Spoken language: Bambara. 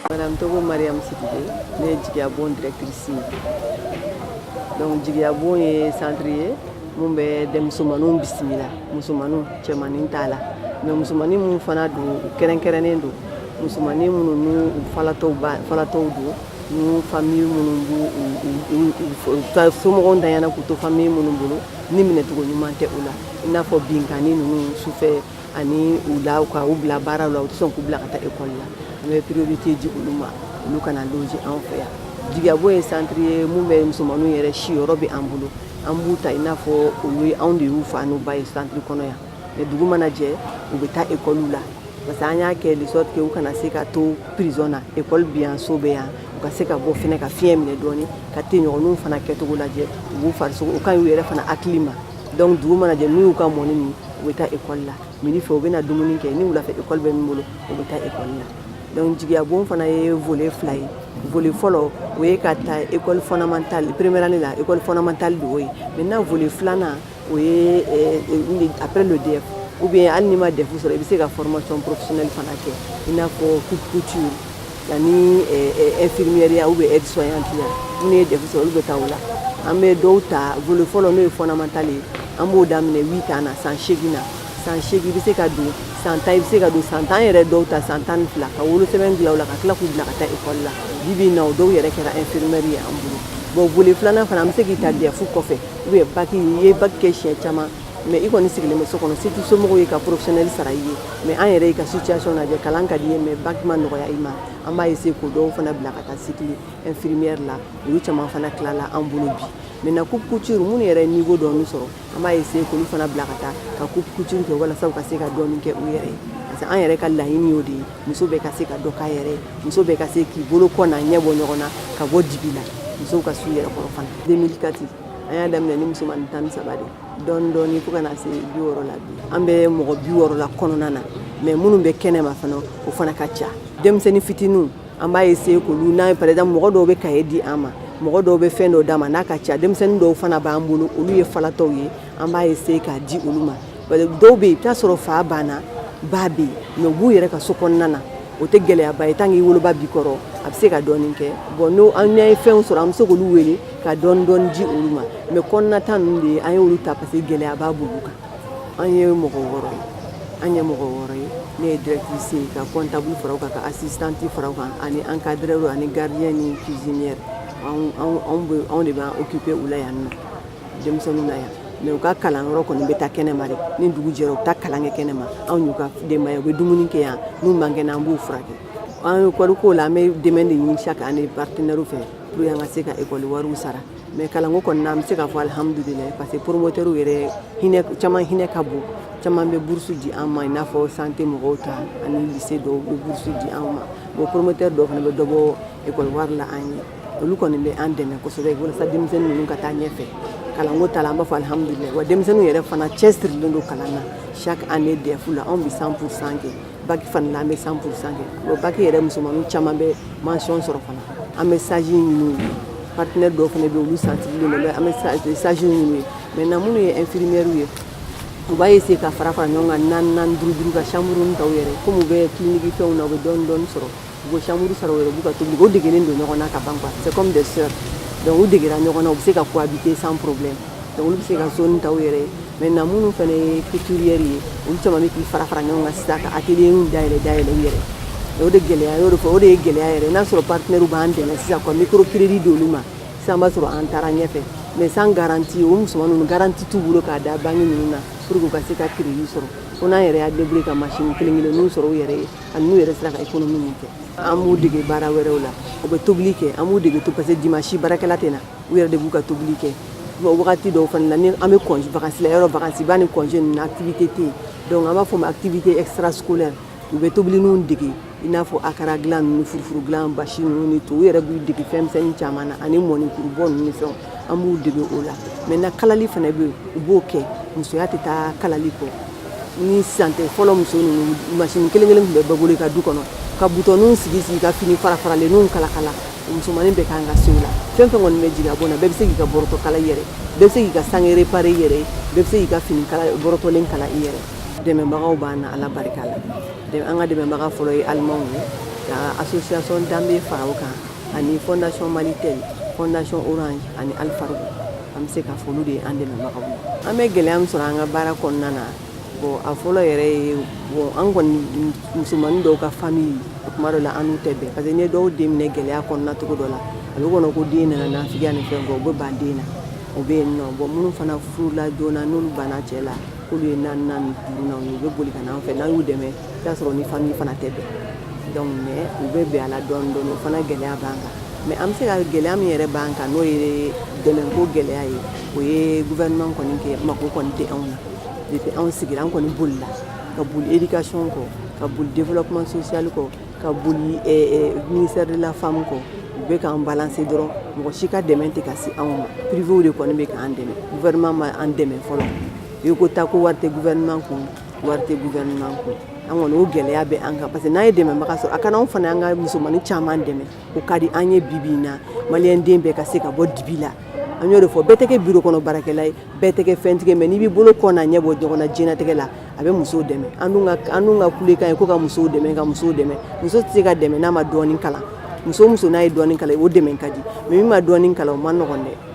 Madame Togo Mariam Sidibé, ne ye Jigiyabon directrice ye. Donc Jigiyabon ye centre ye mun bɛ denmusomaninw bisimila, musomaninw, cɛmanin t'a la, mais musomanin minnu fana don, u kɛrɛnkɛrɛnnen don, musomanin minnu n'u u falatɔw ba falatɔw don, n'u famille minnu b'u u somɔgɔw ntanyana k'u to famille minnu bolo ni minɛcogo ɲuman tɛ u la, i n'a fɔ binkanni ninnu sufɛ ani u la ka u bila baaraw la, u tɛ sɔn k'u bila ka taa ekɔli la. An bɛ priorité di olu ma, olu kana loger anw fɛ yan. Jigiyabon ye centre ye mun bɛ musomaninw yɛrɛ siyɔrɔ bɛ an bolo. An b'u ta i n'a fɔ olu ye anw de y'u fa n'u ba ye centre kɔnɔ yan, mais dugu mana jɛ, u bɛ taa ekɔliw la, parce que an y'a kɛ de sorte que u kana se ka to prison na. Ekɔli bi yan, so bɛ yan, u ka se ka bɔ fɛnɛ ka fiɲɛ minɛ dɔɔni, ka tɛɲɔgɔnninw fana kɛcogo lajɛ, u b'u farisogo u ka ɲi u yɛrɛ fana hakili ma. Donc dugu mana jɛ, n'u y'u ka mɔni min, u bɛ taa ekɔli la. Midi fɛ, u bɛ na dumuni kɛ. Ni wulafɛ ekɔli bɛ min bolo, u bɛ taa ekɔli la. Donc Jigiyabon fana ye volet fila ye. Volet fɔlɔ, o ye ka taa école fondamentale, première année la, école fondamentale de y'o ye. Maintenant, volet filanan, o ye après le DEF, ou bien hali n'i ma DEF sɔrɔ, i bɛ se ka formation professionnelle fana kɛ, i n'a fɔ coupe couture ani infirmière ou bien aide soignante ya. Minnu ye DEF sɔrɔ, olu bɛ taa o la. An bɛ dɔw ta volet fɔlɔ, n'o ye fondamental ye, an b'o daminɛ 8 ans na, san 8 na. San 8 i bɛ se ka don, san 10 i bɛ se ka don, san 10 yɛrɛ dɔw ta, san 12, ka wolosɛbɛn dilan o la, ka tila k'u bila ka taa ekɔli la. Bi bi in na, o dɔw yɛrɛ kɛra infirmière ye an bolo. Bon, volet filanan fana, an bɛ se k'i ta DEF kɔfɛ, ou bien bac, i ye bac kɛ siɲɛ caman, mais i kɔni sigilen bɛ so kɔnɔ, se t'i somɔgɔw ye ka professionnel sara i ye, mais an yɛrɛ y'i ka situation lajɛ, kalan ka di i ye, mais bac ma nɔgɔya i ma, an b'a essayer k'o dɔw fana bila ka taa cycle infirmière la. Olu caman fana tilala an bolo bi. Maintenant, coupe couture, minnu yɛrɛ ye niveau dɔɔni sɔrɔ, an b'a essayer k'olu fana bila ka taa ka coupe couture kɛ, walasa u ka se ka dɔɔni kɛ u yɛrɛ ye, parce que an yɛrɛ ka laɲini y'o de ye: muso bɛɛ ka se ka dɔ k'a yɛrɛ ye, muso bɛɛ ka se k'i bolo kɔ n'a ɲɛ bɔ ɲɔgɔn na, ka bɔ dibi la, musow ka s'u yɛrɛ kɔrɔ fana. 2004, an y'a daminɛ ni musomanin 13 de, dɔɔni dɔɔni fo ka na se 60 la. Bi, an bɛ mɔgɔ 60 la kɔnɔna na, mais minnu bɛ kɛnɛma fana, o fana ka ca. Denmisɛnnin fitininw, an b'a essayer k'olu n'a, par exemple, mɔgɔ dɔw bɛ cahier di an ma, mɔgɔ dɔw bɛ fɛn dɔw d'a ma, n'a ka ca. Denmisɛnnin dɔw fana b'an bolo, olu ye falatɔw ye, an b'a essayer k'a di olu ma. Dɔw bɛ yen, i bɛ taa sɔrɔ fa banna, ba bɛ yen, mais u b'u yɛrɛ ka so kɔnɔna na, o tɛ gɛlɛyaba ye. Tant que i woloba b'i kɔrɔ, a bɛ se ka dɔɔnin kɛ. Bon, n'o an ye fɛnw sɔrɔ, an bɛ se k'olu wele ka dɔɔnin dɔɔnin di olu ma, mais kɔnɔna ta ninnu de ye, an y'olu ta parce que gɛlɛyaba b'olu kan. An ye mɔgɔ 6 ye, an ye mɔgɔ 6 ye. Ne ye directrice ye, ka comptable fara o kan, ka assistante fara o kan, ani encadreur, ani gardien ni cuisinière. Anw de b'an occuper u la yan nɔ, denmisɛnninw na yan. Mais u ka kalanyɔrɔ kɔni bɛ taa kɛnɛma de. Ni dugu jɛra, u bɛ taa kalan kɛ kɛnɛma. Anw y'u ka denbaya, u bɛ dumuni kɛ yan, n'u man kɛnɛ, an b'u furakɛ. An ye école ko la, an bɛ dɛmɛ de ɲini chaque année partenaire fɛ pour que an ka se ka école wariw sara. Mais kalanko kɔni na, an bɛ se k'a fɔ alihamudulilayi, parce que promoteur yɛrɛ hinɛ caman, hinɛ ka bon, caman bɛ bourse di an ma, i n'a fɔ santé mɔgɔw ta ani lycée dɔw bɛ bourse di an ma. Bon, promoteur dɔw fana bɛ dɔ bɔ école wari la an ye. Olu kɔni bɛ an dɛmɛ kosɛbɛ walasa denmisɛnnin ninnu ka taa ɲɛfɛ kalanko ta la. An b'a fɔ alihamudulilayi. Wa denmisɛnninw yɛrɛ fana cɛsirilen don kalan na. Chaque année, DEF la, anw bɛ 100% kɛ, bac fana la, an bɛ 100% kɛ. Bon, bac yɛrɛ, musomaninw caman bɛ mention sɔrɔ fana. An bɛ stage ɲini, partenaire dɔw fana bɛ yen, olu sensibiliser don, an bɛ stage ɲini ye. Maintenant, minnu ye infirmière ye, u b'a essayer ka fara fara ɲɔgɔn kan, naani naani, duuru duuru, ka chambre ta u yɛrɛ, komi u bɛ clinique fɛnw na, u bɛ dɔɔni dɔɔni sɔrɔ, u bɛ chambre sara u yɛrɛ, u b'u ka tobili kɛ, u degelen don ɲɔgɔn na ka ban quoi, c'est comme des sœurs. Donc u degera ɲɔgɔn na, u bɛ se ka cohabiter sans problème. Donc olu bɛ se ka zone ta u yɛrɛ ye. Maintenant, minnu fana ye couturière ye, olu caman bɛ k'i fara fara ɲɔgɔn kan sisan ka atelier dayɛlɛ dayɛlɛ u yɛrɛ. O de gɛlɛya y'o de fɔ, o de ye gɛlɛya yɛrɛ. N'a sɔrɔ partenaire b'an dɛmɛ sisan ka micro crédit d'olu ma sisan, b'a sɔrɔ an taara ɲɛfɛ, mais sans garantie, o musoman ninnu, garantie t'u bolo k'a da banque ninnu na pour que u ka se ka crédit sɔrɔ. Fo n'an yɛrɛ y'a débrouiller ka machine kelen kelenninw sɔrɔ u yɛrɛ ye, ani n'u yɛrɛ sera ka économie min kɛ. An b'u dege baara wɛrɛw la, u bɛ tobili kɛ, an b'u dege to, parce que dimanche baarakɛla tɛ na, u yɛrɛ de b'u ka tobili kɛ. Wagati dɔw fana la, ni an bɛ congé vacances la, yɔrɔ vacances ba ni congé ninnu, activité tɛ yen, donc an b'a fɔ o ma activité extrascolaire. U bɛ tobilininw dege, i n'a fɔ akara dilan ninnu, furufuru dilan, basi ninnu ni to. U yɛrɛ b'u dege fɛn misɛnnin caman na, ani mɔnikurubɔ ninnu ni fɛnw, an b'u dege o la. Maintenant, kalali fana bɛ yen, u b'o kɛ. Musoya tɛ taa kalali kɔ. Ni sisan tɛ, fɔlɔ muso ninnu, machine kelen kelen tun bɛ bɛɛ bolo i ka du kɔnɔ, ka butɔninw sigi sigi, ka fini fara faralenninw kala kala. Musomanin bɛɛ kan ka se o la. Fɛn fɛn kɔni bɛ jigin a bɔ na, bɛɛ bɛ se k'i ka bɔrɔtɔ kala i yɛrɛ, bɛɛ bɛ se k'i ka sange réparer i yɛrɛ, bɛɛ bɛ se k'i ka fini kala bɔrɔtɔlen kala i yɛrɛ. Dɛmɛbagaw b'an na, Ala barika la. An ka dɛmɛbaga fɔlɔ ye Alimanw ye, ka association Danbe fara o kan, ani Fondation Malitel, Fondation Orange ani Alfargo. An bɛ se k'a fɔ olu de ye an dɛmɛbagaw ye. An bɛ gɛlɛya min sɔrɔ an ka baara kɔnɔna na, bon, a fɔlɔ yɛrɛ ye, bon, an kɔni musomanin dɔw ka famille, tuma dɔ la an n'u tɛ bɛn, parce que n'i ye dɔw den minɛ gɛlɛya kɔnɔna cogo dɔ la, a bɛ kɔnɔ ko den nana nafigiya ni fɛn kɛ, u bɛ ban den na. O bɛ yen nɔ. Bon, minnu fana furula joona, n'olu banna cɛ la k'olu ye naaninan ni duurunan ye, u bɛ boli ka na an fɛ. N'an y'u dɛmɛ, i bɛ t'a sɔrɔ ni famille fana tɛ bɛn. Donc, mais u bɛ bɛn a la dɔɔnin dɔɔnin. O fana gɛlɛya b'an kan. Mais an bɛ se ka gɛlɛya min yɛrɛ b'an kan, n'o ye dɛmɛko gɛlɛya ye, o ye gouvernement kɔni kɛ mako kɔni tɛ anw na. Depuis anw sigira, an kɔni bolila ka boli éducation kɔ, ka boli développement social kɔ, ka boli ministère de la Femme kɔ. U bɛ k'an balancer dɔrɔn, mɔgɔ si ka dɛmɛ tɛ ka se anw ma. Privéw de kɔni bɛ k'an dɛmɛ, gouvernement ma an dɛmɛ fɔlɔ. I ko taa ko wari tɛ gouvernement kun, wari tɛ gouvernement kun. An kɔni, o gɛlɛya bɛ an kan, parce que n'an ye dɛmɛbaga sɔrɔ, a kana anw fana an ka musomanin caman dɛmɛ. O ka di an ye. Bi bi in na, maliyɛn den bɛɛ ka se ka bɔ dibi la. An y'o de fɔ, bɛɛ tɛ kɛ bureau kɔnɔ baarakɛla ye, bɛɛ tɛ kɛ fɛntigi ye, mais n'i b'i bolo kɔ n'a ɲɛ bɔ ɲɔgɔn na diɲɛlatigɛ la, a bɛ musow dɛmɛ. An dun ka kulekan ye ko ka musow dɛmɛ, ka musow dɛmɛ. Muso tɛ se ka dɛmɛ n'a ma dɔɔnin kalan. Muso o muso n'a ye dɔɔnin kalan, o dɛmɛ ka di. Mais min ma dɔɔnin kalan, o ma nɔgɔn dɛ.